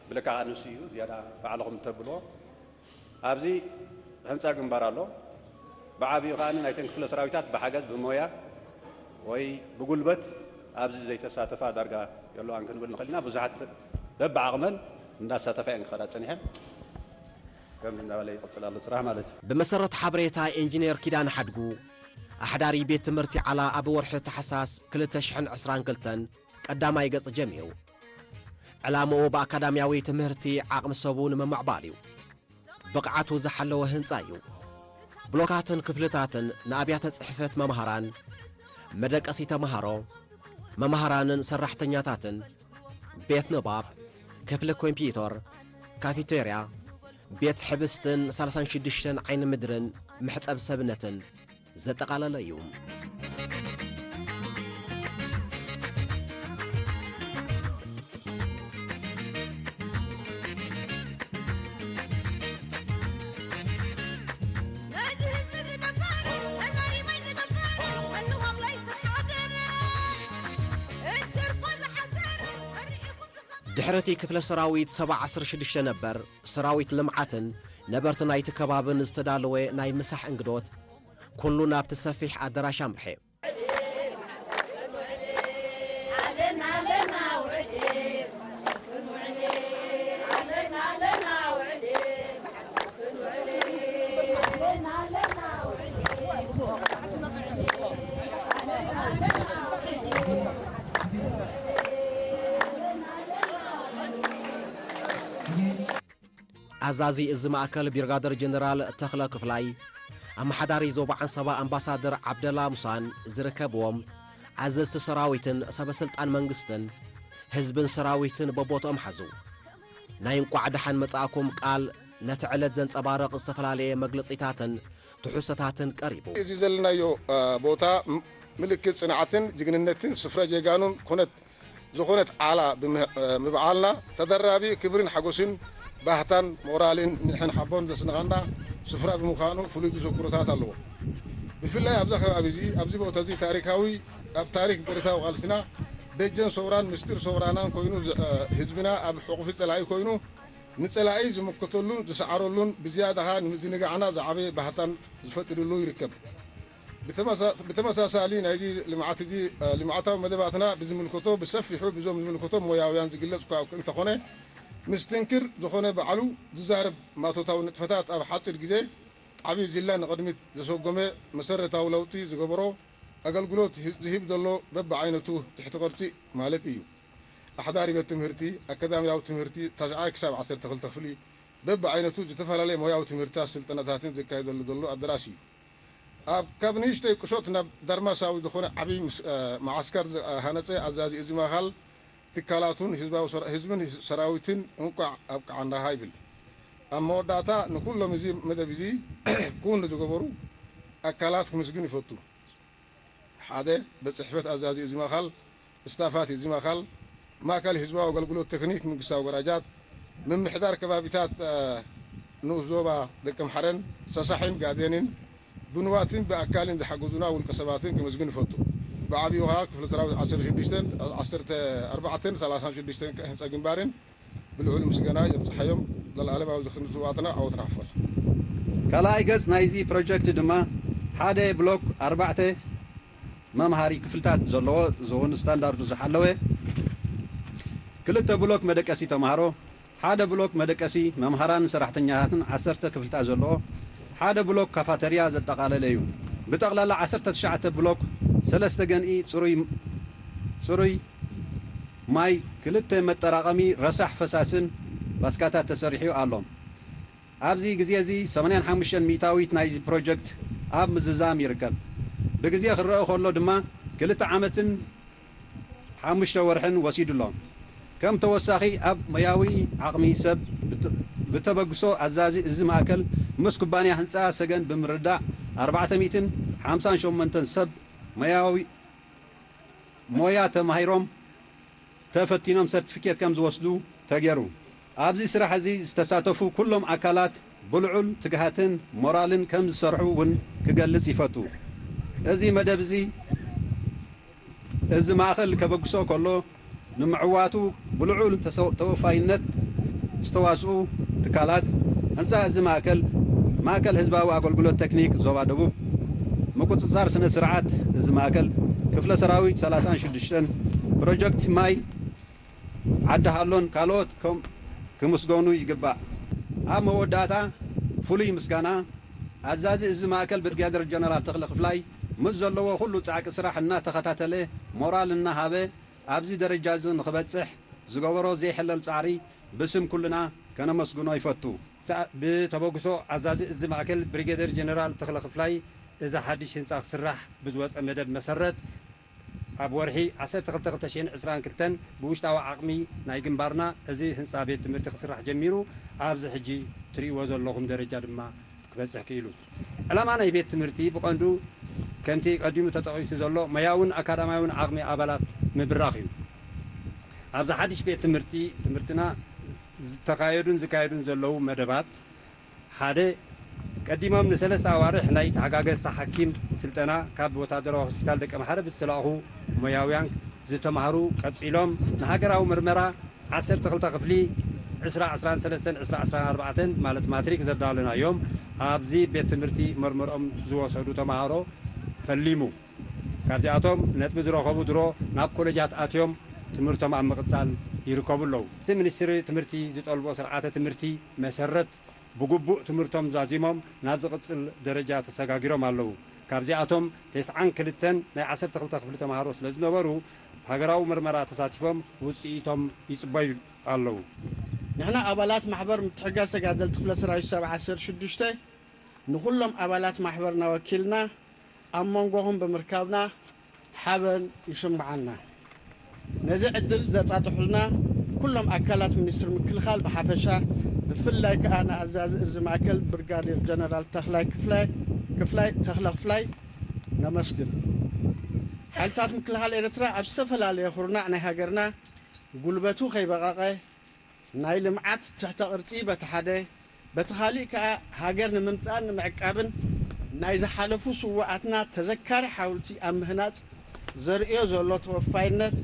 ብልክዓ ንሱ እዩ ዝያዳ ባዕልኹም ተብልዎ። ኣብዚ ህንፃ ግንባር ኣሎ። ብዓብዩ ከዓ ናይተን ክፍለ ሰራዊታት ብሓገዝ ብሞያ ወይ ብጉልበት ኣብዚ ዘይተሳተፋ ዳርጋ የለዋን ክንብል ንኽእል ኢና። ብዙሓት በብዓቕመን እንዳሳተፋ እየን ክኸዳ ፀኒሐን። ከምዚ እንዳበለ ይቕፅል ኣሎ ስራሕ ማለት እዩ። ብመሰረት ሓበሬታ ኢንጂነር ኪዳነ ሓድጉ ኣሕዳሪ ቤት ትምህርቲ ዓላ ኣብ ወርሒ ታሕሳስ ክልተ ሽሕን ዕስራን ክልተን ቀዳማይ ገጽ ጀሚሩ። ዕላምኡ ብኣካዳምያዊ ትምህርቲ ዓቕሚ ሰቡ ንምምዕባል እዩ። ብቕዓቱ ዝሓለወ ህንጻ እዩ። ብሎካትን ክፍልታትን ንኣብያተ ጽሕፈት መምሃራን፣ መደቀሲ ተመሃሮ፣ መምሃራንን ሰራሕተኛታትን፣ ቤት ንባብ፣ ክፍሊ ኮምፒዩተር፣ ካፊቴርያ፣ ቤት ሕብስትን ሰላሳን ሽዱሽተን ዓይኒ ምድርን መሕጸብ ሰብነትን ዘጠቓለለ እዩ። ድሕሪ እቲ ክፍለ ሰራዊት ሰባ ዓሰርተ ሽዱሽተ ነበር ሰራዊት ልምዓትን ነበርቲ ናይቲ ከባብን ዝተዳለወ ናይ ምሳሕ እንግዶት፣ ኩሉ ናብቲ ሰፊሕ ኣዳራሽ ኣምርሐ። ኣዛዚ እዚ ማእከል ብሪጋደር ጀነራል ተኽለ ክፍላይ፣ ኣመሓዳሪ ዞባ ዓንሰባ ኣምባሳደር ዓብደላ ሙሳን ዝርከብዎም ኣዘዝቲ ሰራዊትን ሰበስልጣን መንግስትን ህዝብን ሰራዊትን በቦትኦም ሓዙ። ናይ እንቋዕ ደሓን መጻእኩም ቃል ነቲ ዕለት ዘንጸባርቕ ዝተፈላለየ መግለጺታትን ትሕዝቶታትን ቀሪቡ። እዚ ዘለናዮ፣ እ፣ ቦታ ም-፣ ምልክት ጽንዓትን ጅግንነትን ስፍረ ጀጋኑን ኮነት ዝኾነት ዓላ ብምህ-፣ እ፣ ምብዓልና ተደራቢ ክብርን ሓጎስን ባህታን ሞራልን ኒሕን ሓቦን ዘስንቐና ስፍራ ብምዃኑ ፍሉይ ተዘክሮታት ኣለዎ። ብፍላይ ኣብዛ ከባቢ እዚ፣ ኣብዚ ቦታ እዚ ታሪካዊ፣ ኣብ ታሪክ ብረታዊ ቃልስና ደጀን ሰውራን ምስጢር ሰውራናን ኮይኑ ዝ-፣ እ፣ ህዝብና ኣብ ሕቑፊ ጸላኢ ኮይኑ ንጸላኢ ዝምክተሉን ዝሰዓረሉን ብዝያዳ ኸኣ ንምዝንጋዕና ዝዓበየ ባህታን ዝፈጥርሉ ይርከብ። ብተመሳ-፣ ብተመሳሳሊ ናይዚ ልምዓት እዚ፣ እ፣ ልምዓታዊ መደባትና ብዝምልከቶ ብሰፊሑ ብዞም ዝምልከቶም ሞያውያን ዝግለጽ እኳ እንተኾነ፣ ምስትንክር ዝኾነ ባዕሉ ዝዛረብ ማቶታዊ ንጥፈታት ኣብ ሓጺር ግዜ ዓብዪ ዝላ ንቕድሚት ዘሰጎመ መሰረታዊ ለውጢ ዝገበሮ ኣገልግሎት ህ-፣ ዝህብ ዘሎ በብዓይነቱ ትሕቲ ቅርጺ ማለት እዩ። ኣሕዳሪ ቤት ትምህርቲ፣ ኣካዳሚያዊ ትምህርቲ፣ ታሽዓይ ክሳብ ዓሰርተ ክልተ ክፍሊ፣ በብዓይነቱ ዝተፈላለየ ሞያዊ ትምህርትታት ስልጠናታትን ዘካየደሉ ዘሎ ኣዳራሽ እዩ። ኣብ፣ ካብ ንእሽተይ ቁሾት ናብ ዳርማሳዊ ዝኾነ ዓብዪ ምስ-፣ እ፣ መዓስከር ዝሃነጸ ኣዛዚ እዚ ማእከል ትካላቱን ህዝባዊ ሰራ-፣ ህዝብን ሰራዊትን እንቋዕ ኣብቅዓና ይብል። ኣብ መወዳእታ ንኩሎም እዚ መደብ እዚ ክውኑ ዝገበሩ ኣካላት ክምስግን ይፈቱ። ሓደ፣ ቤት ጽሕፈት ኣዛዚ እዚ ማእከል፣ ስታፋት እዚ ማእከል፣ ማእከል ህዝባዊ ኣገልግሎት ቴክኒክ መንግስታዊ ወራጃት፣ ምምሕዳር ከባቢታት፣ እ፣ ንኡስ ዞባ ደቀምሓረን፣ ሰሳሒን ጋዴንን፣ ብንዋትን ብኣካልን ዝሓገዙና ውልቀ ሰባትን ክምስግን ይፈቱ። ብዓብዩ ኸኣ ክፍለ ሰራዊት ዓሰርተ ሽዱሽተን፣ ዓሰርተ ኣርባዕተን ሰላሳን ሽዱሽተን ህንጸ ግንባርን ብልዑል ምስጋና የብጽሓዮም። ዘለኣለማዊ ዝኽሪ ንስውኣትና፣ ዓወትና ሓፋሽ። ካልኣይ ገጽ ናይዚ ፕሮጀክት ድማ ሓደ ብሎክ ኣርባዕተ መምሃሪ ክፍልታት ዘለዎ፣ እዚ እውን ስታንዳርዱ ዝሓለወ፣ ክልተ ብሎክ መደቀሲ ተምሃሮ፣ ሓደ ብሎክ መደቀሲ መምሃራንን ሰራሕተኛታትን ዓሰርተ ክፍልታት ዘለዎ፣ ሓደ ብሎክ ካፋተርያ ዘጠቓለለ እዩ። ብጠቕላላ ዓሰርተ ትሽዓተ ብሎክ፣ ሰለስተ ገንኢ ጽሩይ፣ ጽሩይ ማይ፣ ክልተ መጠራቐሚ ረሳሕ ፈሳስን ባስካታት ተሰሪሑ ኣሎ። ኣብዚ ግዜ እዚ ሰማንያን ሓሙሽተን ሚእታዊት ናይዚ ፕሮጀክት ኣብ ምዝዛም ይርከብ። ብግዜ ክረአ ከሎ ድማ ክልተ ዓመትን ሓሙሽተ ወርሕን ወሲዱ ኣሎ። ከም ተወሳኺ ኣብ ሞያዊ ዓቕሚ ሰብ ብተ-፣ ብተበግሶ ኣዛዚ እዚ ማእከል ምስ ኩባንያ ህንጻ ሰገን ብምርዳእ ኣርባዕተ ሚእትን ሓምሳን ሸሞንተን ሰብ ሞያዊ ሞያ ተማሂሮም ተፈቲኖም ሰርቲፊኬት ከም ዝወስዱ ተገይሩ። ኣብዚ ስራሕ እዚ ዝተሳተፉ ኩሎም ኣካላት ብልዑል ትግሃትን ሞራልን ከም ዝሰርሑ እውን ክገልጽ ይፈቱ። እዚ መደብ እዚ፣ እዚ ማእከል ከበግሶ ከሎ፣ ንምዕዋቱ ብልዑል ተሰ-፣ ተወፋይነት ዝተዋስኡ ትካላት፣ ህንጻ እዚ ማእከል፣ ማእከል ህዝባዊ ኣገልግሎት ቴክኒክ ዞባ ደቡብ፣ ምቁጽጻር ስነ ስርዓት እዚ ማእከል፣ ክፍለ ሰራዊት ሰላሳን ሽዱሽተን፣ ፕሮጀክት ማይ ዓዲ ሃሎን ካልኦት ከም-፣ ክምስገኑ ይግባእ። ኣብ መወዳእታ ፍሉይ ምስጋና ኣዛዚ እዚ ማእከል ብርጋዴር ጀነራል ተኽለ ክፍላይ ምስ ዘለዎ ኩሉ ጻዕቂ ስራሕ እናተኸታተለ ሞራል እናሃበ ኣብዚ ደረጃ እዚ ንኽበጽሕ ዝገበሮ ዘይሕለል ጻዕሪ ብስም ኩልና ከነመስግኖ ይፈቱ። ብተበግሶ ኣዛዚ እዚ ማእከል ብሪጌደር ጀነራል ተኽለ ክፍላይ፣ እዚ ሓድሽ ህንጻ ክስራሕ ብዝወጸ መደብ መሰረት፣ ኣብ ወርሒ ዓሰርተ ክልተ ክልተ ሽሕን ዕስራን ክልተን ብውሽጣዊ ዓቕሚ ናይ ግንባርና እዚ ህንጻ ቤት ትምህርቲ ክስራሕ ጀሚሩ፣ ኣብዚ ሕጂ ትርእይዎ ዘለኹም ደረጃ ድማ ክበጽሕ ክኢሉ። ዕላማ ናይ ቤት ትምህርቲ ብቐንዱ ከምቲ ቀዲሙ ተጠቒሱ ዘሎ ሞያውን ኣካዳማያውን ዓቕሚ ኣባላት ምብራኽ እዩ። ኣብዚ ሓድሽ ቤት ትምህርቲ ትምህርትና ዝተኻየዱን ዝካየዱን ዘለዉ መደባት፣ ሓደ፣ ቀዲሞም ንሰለስተ ኣዋርሕ ናይ ተሓጋገዝቲ ሓኪም ስልጠና ካብ ወታደራዊ ሆስፒታል ደቀምሓረ ብዝተላእኹ ሞያውያን ዝተማህሩ ቀጺሎም ንሃገራዊ ምርመራ ዓሰርተ ክልተ ክፍሊ ዕስራ ዕስራን ሰለስተን ዕስራ ዕስራን ኣርባዕተን ማለት ማትሪክ ዘዳለናዮም ኣብዚ ቤት ትምህርቲ መርመርኦም ዝወሰዱ ተምሃሮ ፈሊሙ። ካብዚኣቶም ነጥቢ ዝረኸቡ ድሮ ናብ ኮሌጃት ኣትዮም ትምህርቶም ኣብ ምቕጻል ይርከቡ ኣለዉ። እቲ ሚኒስትሪ ትምህርቲ ዝጠልቦ ስርዓተ ትምህርቲ መሰረት ብግቡእ ትምህርቶም ዛዚሞም ናብ ዝቕጽል ደረጃ ተሰጋጊሮም ኣለዉ። ካብዚኣቶም ተስዓን ክልተን ናይ ዓሰርተ ክልተ ክፍሊ ተምሃሮ ስለ ዝነበሩ ሃገራዊ ምርመራ ተሳቲፎም ውጽኢቶም ይጽበዩ ኣለዉ። ንሕና ኣባላት ማሕበር ምትሕጋዝ ተጋደልቲ ክፍለ ሰራዊት ሰብዓ ዓሰርተ ሽዱሽተ ንኹሎም ኣባላት ማሕበርና ወኪልና ኣብ መንጎኹም ብምርካብና ሓበን ይስምዓና። ነዚ ዕድል ዘጣጥሑልና ኩሎም ኣካላት ሚኒስትሪ ምክልኻል ብሓፈሻ፣ ብፍላይ ከኣ ንኣዛዚ እዚ ማእከል ብርጋዴር ጀነራል ተኽላይ ክፍላይ ክፍላይ ተኽለ ክፍላይ ነመስግን። ሓይልታት ምክልኻል ኤርትራ ኣብ ዝተፈላለየ ኩርናዕ ናይ ሃገርና ጉልበቱ ከይበቐቐ ናይ ልምዓት ትሕተ ቅርጺ በቲ ሓደ፣ በቲ ካሊእ ከኣ ሃገር ንምምጻእን ንምዕቃብን ናይ ዝሓለፉ ስዉኣትና ተዘካሪ ሓወልቲ ኣብ ምህናጽ ዘርእዮ ዘሎ ተወፋይነት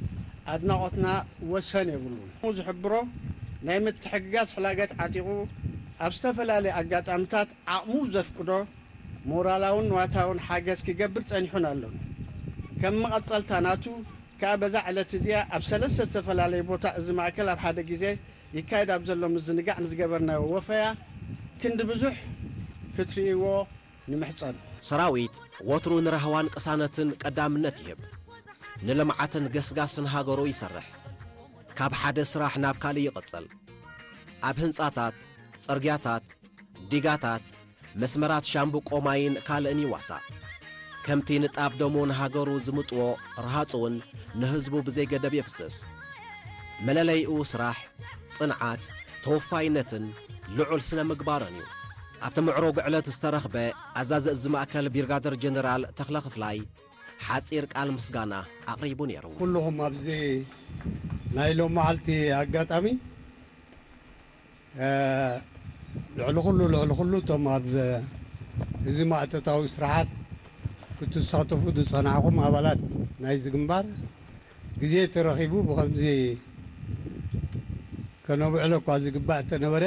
ኣድናቖትና ወሰን የብሉን። ዝሕብሮ ናይ ምትሕግጋዝ ሕላገት ዓጢቑ ኣብ ዝተፈላለየ ኣጋጣሚታት ዓቕሙ ዘፍቅዶ ሞራላውን ንዋታውን ሓገዝ ክገብር ጸኒሑን ኣሎን። ከም መቐጸልታ ናቱ ከኣ በዛ ዕለት እዚኣ ኣብ ሰለስተ ዝተፈላለየ ቦታ እዚ ማእከል ኣብ ሓደ ግዜ ይካየድ ኣብ ዘሎ ምዝንጋዕ ንዝገበርናዮ ወፈያ ክንዲ ብዙሕ ክትርእይዎ ንምሕጸን። ሰራዊት ወትሩ ንራህዋን ቅሳነትን ቀዳምነት ይህብ። ንልምዓትን ገስጋስን ሃገሩ ይሰርሕ። ካብ ሓደ ስራሕ ናብ ካልእ ይቕጽል። ኣብ ህንጻታት፣ ጽርግያታት፣ ዲጋታት፣ መስመራት ሻምብቆ ማይን ካልእን ይዋሳእ። ከምቲ ንጣብ ደሙ ንሃገሩ ዝምጥዎ ረሃጽ እውን ንህዝቡ ብዘይገደብ የፍስስ። መለለይኡ ስራሕ፣ ጽንዓት፣ ተወፋይነትን ልዑል ስነ ምግባርን እዩ። ኣብቲ ምዕሩግ ዕለት ዝተረኽበ ኣዛዚ እዚ ማእከል ብሪጋደር ጀነራል ተኽለ ክፍላይ ሓጺር ቃል ምስጋና ኣቕሪቡ ነይሩ። ኩልኹም ኣብዚ ናይ ሎም መዓልቲ ኣጋጣሚ፣ እ፣ ልዕሊ ኩሉ፣ ልዕሊ ኩሉ እቶም ኣብ እዚ ማእቶታዊ ስራሓት ክትሳተፉ ዝጸናሕኩም ኣባላት ናይዚ ግንባር፣ ግዜ ተረኺቡ ብኸምዚ ከነብዕሎ እኳ ዝግባእ እንተነበረ፣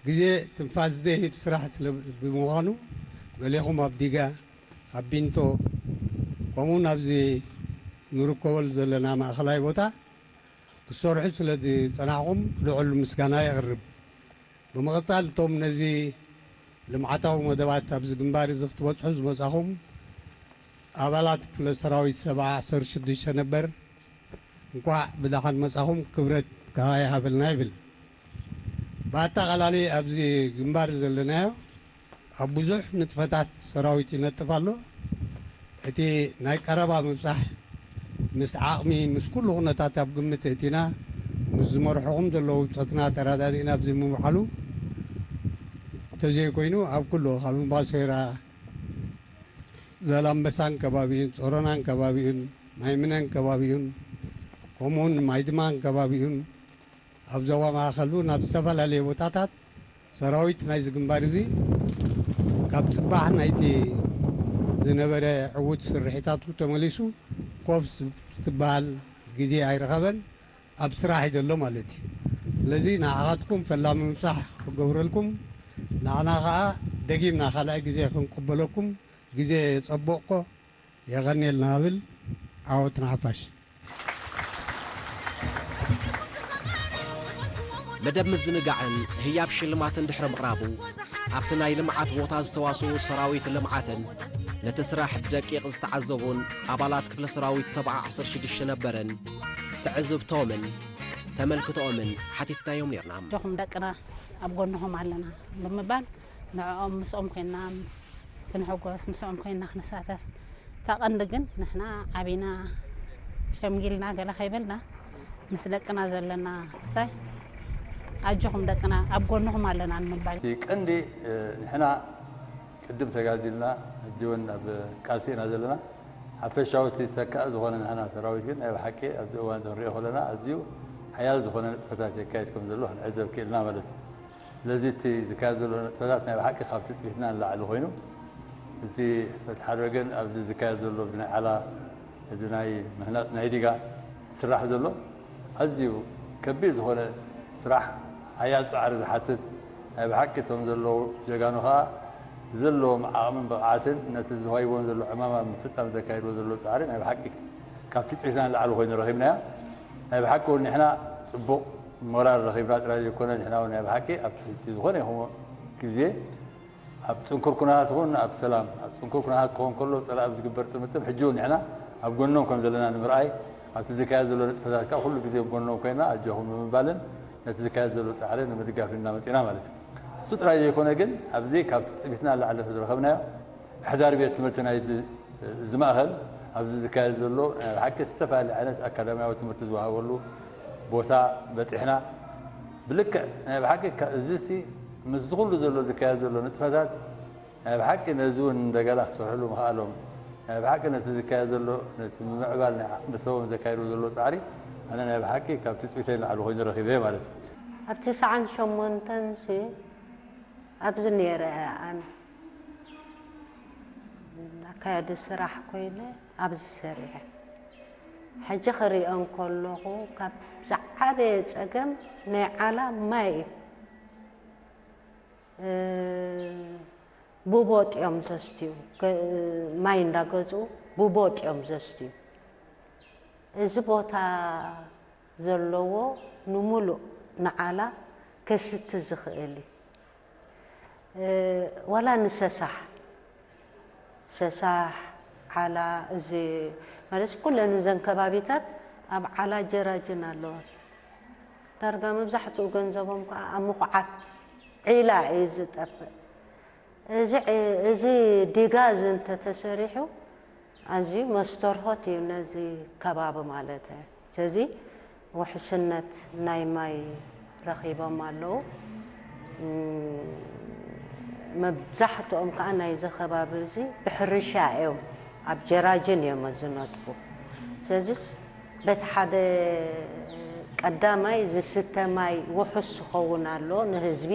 ግዜ ትንፋስ ዘይህብ ስራሕ ስለ ብምዃኑ፣ ገሌኹም ኣብ ዲጋ፣ ኣብ ቢንቶ፣ ከምኡውን ኣብዚ ንርከበሉ ዘለና ማእኸላይ ቦታ ክሰርሑ ስለ ዝጸናሕኩም ልዑል ምስጋና የቕርብ። ብምቕጻል፣ እቶም ነዚ ልምዓታዊ መደባት ኣብዚ ግንባር እዚ ክትበጽሑ ዝመጻኹም ኣባላት ክፍለ ሰራዊት ሰብዓ ዓሰርተ ሽዱሽተ ነበር፣ እንኳዕ ብደሓን መጻኹም፣ ክብረት ከኣ ይሃበልና ይብል። ብኣጠቓላሊ ኣብዚ ግንባር ዘለናዮ ኣብ ብዙሕ ንጥፈታት ሰራዊት ይነጥፍ ኣሎ። እቲ ናይ ቀረባ ምብጻሕ ምስ ዓቕሚ፣ ምስ ኩሉ ኩነታት ኣብ ግምት እቲና፣ ምስ ዝመርሑኹም ዘለዉ ብጾትና ተረዳዲእና ኣብዚ ምውዓሉ እንተዘይኮይኑ፣ ኣብ ኩሉ ካብ እምባሶይራ፣ ዛላምበሳን ከባቢኡን፣ ጾሮናን ከባቢኡን፣ ማይምነን ከባቢኡን፣ ከምኡውን ማይድማን ከባቢኡን፣ ኣብ ዞባ ማእኸል እውን ኣብ ዝተፈላለየ ቦታታት ሰራዊት ናይዚ ግንባር እዚ ካብ ጽባሕ ናይቲ ዝነበረ ዕዉት ስርሒታቱ ተመሊሱ ኮፍ ዝትበሃል ግዜ ኣይረኸበን፣ ኣብ ስራሕ እዩ ዘሎ ማለት እዩ። ስለዚ ንዓኻትኩም ፈላሚ ምብጻሕ ክገብረልኩም፣ ንዓና ኸኣ ደጊምና ካልኣይ ግዜ ክንቅበለኩም ግዜ የጸበቕኮ። የቐንየልና እብል። ዓወት ንሓፋሽ። መደብ ምዝንጋዕን ህያብ ሽልማትን ድሕሪ ምቕራቡ፣ ኣብቲ ናይ ልምዓት ቦታ ዝተዋስኡ ሰራዊት ልምዓትን ነቲ ስራሕ ብደቂቕ ዝተዓዘቡን ኣባላት ክፍለ ሰራዊት ሰብዓ ዓሰርተ ሽዱሽተ ነበርን ትዕዝብቶምን ተመልክቶኦምን ሓቲትናዮም ኔርና። ኣጆኹም ደቅና፣ ኣብ ጎንኹም ኣለና ብምባል ንዕኦም ምስኦም ኮይንና ክንሕጎስ፣ ምስኦም ኮይንና ክንሳተፍ፣ እታ ቀንዲ ግን ንሕና ዓቢና ሸምጊልና ገለ ከይበልና ምስ ደቅና ዘለና ክስታይ ኣጆኹም ደቅና ኣብ ጎንኹም ኣለና ንምባል። እቲ ቀንዲ፣ እ፣ ንሕና ቅድም ተጋዲልና፣ ሕጂ እውን ኣብ ቃልሲ ኢና ዘለና። ሓፈሻዊ እቲ ተካኢ ዝኾነ ንሕና ሰራዊት ግን ናይ ብሓቂ ኣብዚ እዋን እዚ ክንሪኦ ከለና ኣዝዩ ሓያል ዝኾነ ንጥፈታት የካይድ ከም ዘሎ ክንዕዘብ ክኢልና ማለት እዩ። ስለዚ እቲ ዝካየድ ዘሎ ንጥፈታት ናይ ብሓቂ ካብ ትጽቢትና ንላዕሊ ኮይኑ፣ እቲ በቲ ሓደ ወገን ኣብዚ ዝካየድ ዘሎ፣ እዚ ናይ ዓላ፣ እዚ ናይ ምህናጽ ናይ ዲጋ ዝስራሕ ዘሎ ኣዝዩ ከቢድ ዝኾነ ስራሕ፣ ሓያል ጻዕሪ ዝሓትት፣ ናይ ብሓቂ እቶም ዘለዉ ጀጋኑ ኸኣ ብዘለዎም ዓቕምን ብቕዓትን ነቲ ዝዋይቦም ዘሎ ዕማም ኣብ ምፍጻም ዘካይድዎ ዘለዉ ጻዕሪ ናይ ብሓቂ ካብ ትጽቢትና ንላዕሊ ኮይኑ ረኺብናዮ። ናይ ብሓቂ እውን ንሕና ጽቡቕ ሞራል ረኺብና ጥራይ ዘይኮነ፣ ንሕና እውን ናይ ብሓቂ ኣብ ትሕቲ ዝኾነ ይኹን ግዜ ኣብ ጽንኩር ኩነታት ይኹን ኣብ ሰላም፣ ኣብ ጽንኩር ኩነታት ክኸውን ከሎ ጸላኢ ኣብ ዝግበር ጥምጥም፣ ሕጂ እውን ንሕና ኣብ ጎኖም ከም ዘለና ንምርኣይ፣ ኣብቲ ዝካየድ ዘሎ ንጥፈታት ከኣ ኩሉ ግዜ ኣብ ጎኖም ኮይና ኣጆኹም ንምባልን ነቲ ዝካየድ ዘሎ ጻዕሪ ንምድጋፍን ኢና መጺና ማለት እዩ። እሱ ጥራይ ዘይኮነ ግን፣ ኣብዚ ካብ ትጽቢትና ንላዕሊ ዝረኸብናዮ ምሕዳር ቤት ትምህርቲ ናይዚ፣ እዚ ማእኸል፣ ኣብዚ ዝካየድ ዘሎ ናይ ብሓቂ ዝተፈላለየ ዓይነት ኣካዳሚያዊ ትምህርቲ ዝወሃበሉ ቦታ በጺሕና። ብልክዕ ናይ ብሓቂ ከ-፣ እዚሲ ምስዚ ኩሉ ዘሎ ዝካየድ ዘሎ ንጥፈታት ናይ ብሓቂ ነዚ እውን እንደገና ክሰርሕሉ ምኽኣሎም፣ ናይ ብሓቂ ነቲ ዝካየድ ዘሎ፣ ነቲ ምምዕባል ናይ ዓቕሚ ሰቦም ዘካይድዎ ዘሎ ጻዕሪ፣ ኣነ ናይ ብሓቂ ካብ ትጽቢተይ ንላዕሊ ኮይኑ ረኺበዮ ማለት እዩ። ኣብ ትስዓን ሸሞንተን ሲ ኣብዚ ነይረ እየ ኣነ። ኣካያዲ ስራሕ ኮይነ ኣብዚ ሰሪሐ። ሕጂ ክሪኦ እንከለኹ ካብ ዝዓበየ ጸገም ናይ ዓላ ማይ እዩ። እ፣ ብቦጥ እዮም ዘስትዩ። ገ-፣ ማይ እንዳገዝኡ ብቦጥ እዮም ዘስትዩ። እዚ ቦታ ዘለዎ ንምሉእ ንዓላ ከስቲ ዝኽእል እዩ። እ፣ ዋላ ንሰሳሕ፣ ሰሳሕ፣ ዓላ፣ እዚ ማለት ኩለን እዘን ከባቢታት ኣብ ዓላ ጀራጅን ኣለዋ። ዳርጋ መብዛሕትኡ ገንዘቦም ከዓ ኣብ ምኹዓት ዒላ እዩ ዝጠፍእ። እዚ ዒ-፣ እዚ ዲጋ እዚ እንተተሰሪሑ ኣዝዩ መስተርሆት እዩ ነዚ ከባቢ ማለት እዩ። ስለዚ ውሕስነት ናይ ማይ ረኺቦም ኣለዉ። እም፣ መብዛሕትኦም ከዓ ናይዚ ከባቢ እዚ ብሕርሻ እዮም፣ ኣብ ጀራጅን እዮም ዝነጥፉ። ስለዚስ በቲ ሓደ ቀዳማይ ዝስተ ማይ ውሑስ ክኸውን ኣሎ ንህዝቢ፣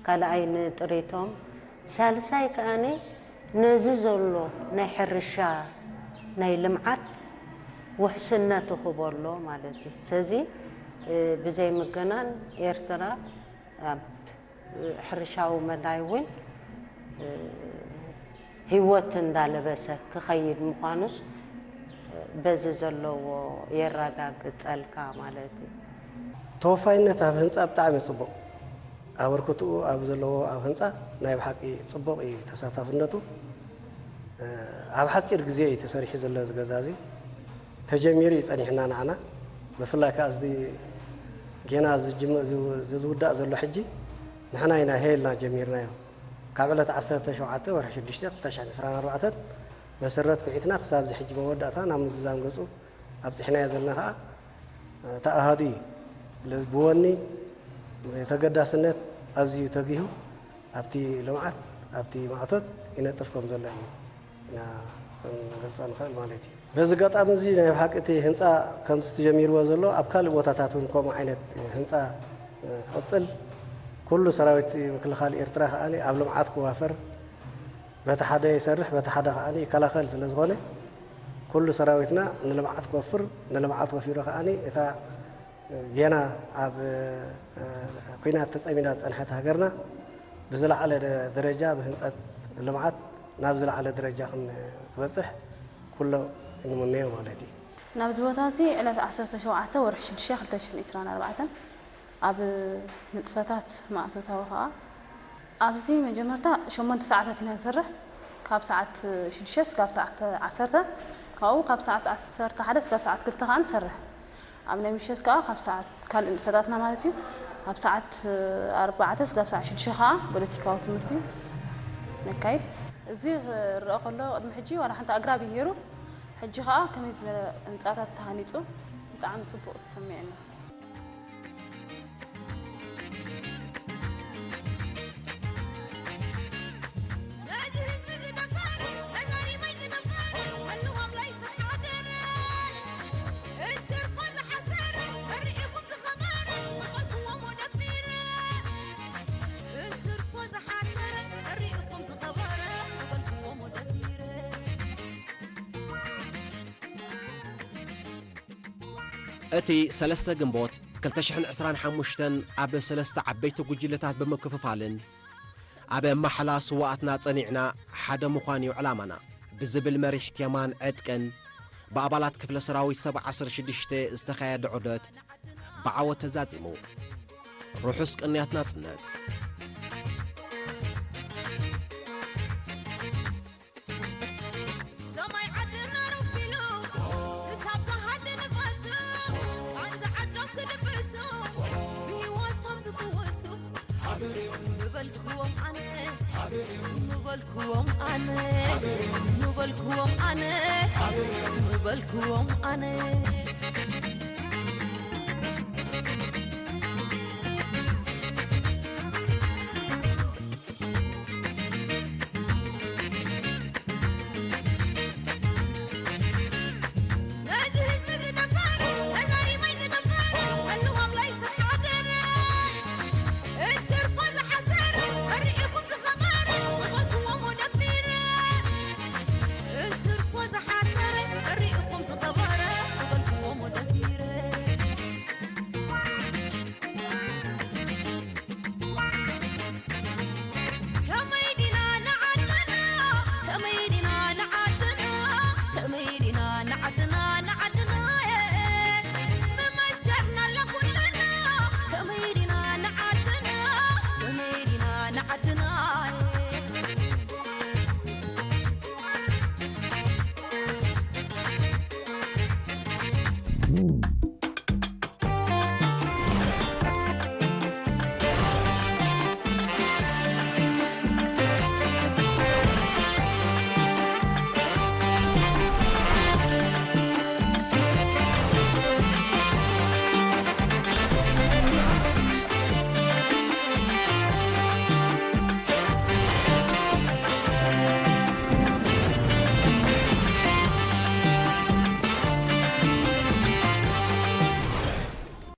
ካልኣይ ንጥሪቶም፣ ሳልሳይ ከኣኒ ነዚ ዘሎ ናይ ሕርሻ ናይ ልምዓት ውሕስነት ክህቦ ኣሎ ማለት እዩ። ስለዚ፣ እ፣ ብዘይ ምግናን ኤርትራ ኣብ ሕርሻዊ መዳይ እውን፣ እ፣ ህይወት እንዳለበሰ ክኸይድ ምዃኑስ፣ እ፣ በዚ ዘለዎ የረጋግጸልካ ማለት እዩ። ተወፋይነት ኣብ ህንጻ ብጣዕሚ ጽቡቕ። ኣበርክትኡ ኣብ ዘለዎ ኣብ ህንጻ ናይ ብሓቂ ጽቡቕ እዩ ተሳታፍነቱ። እ፣ ኣብ ሓጺር ግዜ እዩ ተሰሪሑ ዘሎ እዚ ገዛ እዚ። ተጀሚሩ እዩ ጸኒሕና ንዓና። ብፍላይ ከኣ እዚ ጌና ዝጅመ-፣ ዝው-፣ ዝውዳእ ዘሎ ሕጂ ንሕና ኢና ሄልና ጀሚርናዮ። ካብ ዕለት ዓሰርተ ሸውዓተ ወርሒ ሽዱሽተ ክልተ ሽሕን ዕስራን ኣርባዕተን መሰረት ኩዒትና ክሳብ እዚ ሕጂ መወዳእታ ናብ ምዝዛም ገጹ ኣብጺሕናዮ ዘለና ከኣ፣ እ፣ ተኣሃዱ እዩ። ስለዚ ብወኒ፣ ብተገዳስነት ኣዝዩ ተጊሁ ኣብቲ ልምዓት፣ ኣብቲ ማእቶት ይነጥፍ ከም ዘሎ እዩ ኢና ክንገልጾ ንኽእል ማለት እዩ። በዚ ኣጋጣሚ እዚ ናይ ብሓቂ እቲ ህንጻ ከምዚ ተጀሚርዎ ዘሎ ኣብ ካልእ ቦታታት እውን ከምኡ ዓይነት ህንጻ፣ እ፣ ክቕጽል፣ ኩሉ ሰራዊት ምክልኻል ኤርትራ ከኣ ኣብ ልምዓት ክዋፈር፣ በቲ ሓደ ይሰርሕ፣ በቲ ሓደ ከኣ ይከላኸል ስለ ዝኾነ፣ ኩሉ ሰራዊትና ንልምዓት ክወፍር፣ ንልምዓት ወፊሩ ከኣ እታ ጌና ኣብ፣ እ፣ ኲናት ተጸሚዳ ዝጸንሐት ሃገርና ብዝለዓለ ደ-፣ ደረጃ ብህንጸት ልምዓት ናብ ዝለዓለ ደረጃ ክንበጽሕ ኩሎ እንምነዮ ማለት እዩ። ናብዚ ቦታ እዚ ዕለት ዓሰርተ ሸውዓተ ወርሒ ሽዱሽተ ክልተ ሽሕን ዕስራን ኣርባዕተን ኣብ ንጥፈታት ማእቶታዊ ከኣ ኣብዚ መጀመርታ ሸሞንተ ሰዓታት ኢና ንሰርሕ። ካብ ሰዓት ሽዱሽተ ክሳብ ሰዓት ዓሰርተ፣ ካብኡ ካብ ሰዓት ዓሰርተ ሓደ ክሳብ ሰዓት ክልተ ከኣ ንሰርሕ። ኣብ ናይ ምሸት ከኣ ካብ ሰዓት ካልእ ንጥፈታትና ማለት እዩ። ካብ ሰዓት ኣርባዕተ ክሳብ ሰዓት ሽዱሽተ ከኣ ፖለቲካዊ ትምህርቲ ነካይድ። እዚ ክረአ ከሎ ቅድሚ ሕጂ ዋላ ሓንቲ ኣግራብ እዩ ነይሩ። ሕጂ ከኣ ከመይ ዝበለ ህንጻታት ተሃኒጹ ብጣዕሚ ጽቡቕ ተሰሚዐና። ነዚ ህዝቢ ዝደፈር፣ ነዛ ሪመይ ዝደፈር፣ ህልዎም ላይ ዝሓድር፣ እንትርፎ ዝሓሰር፣ ርኢኹም ዝኸበር፣ መቐልክዎም ወደፊር። እንትርፎ ዝሓሰር፣ ርኢኹም ዝኸበር፣ መቐልክዎም ወደፊር። እቲ ሰለስተ ግንቦት ክልተ ሽሕን ዕስራን ሓሙሽተን ኣብ ሰለስተ ዓበይቲ ጉጅለታት ብምክፍፋልን ኣብ ማሕላ ስዋኣትና ጸኒዕና ሓደ ምዃን እዩ ዕላማና ብዝብል መሪሕ ቴማን ዕጥቅን ብኣባላት ክፍለ ሰራዊት ሰብዓ ዓሰርተ ሽዱሽተ ዝተኻየደ ዑደት ብዓወት ተዛዚሙ። ርሑስ ቅንያት ናጽነት። ሰማይ ዓድና ረፊሉ ክሳብ ዝሃድ ንፋስ ቃንዛ ዓዶም ክድብሱ ብህይወቶም ዝፍወሱ ምበልክዎም ኣነ ምበልክዎም ኣነ ምበልክዎም ኣነ ምበልክዎም ኣነ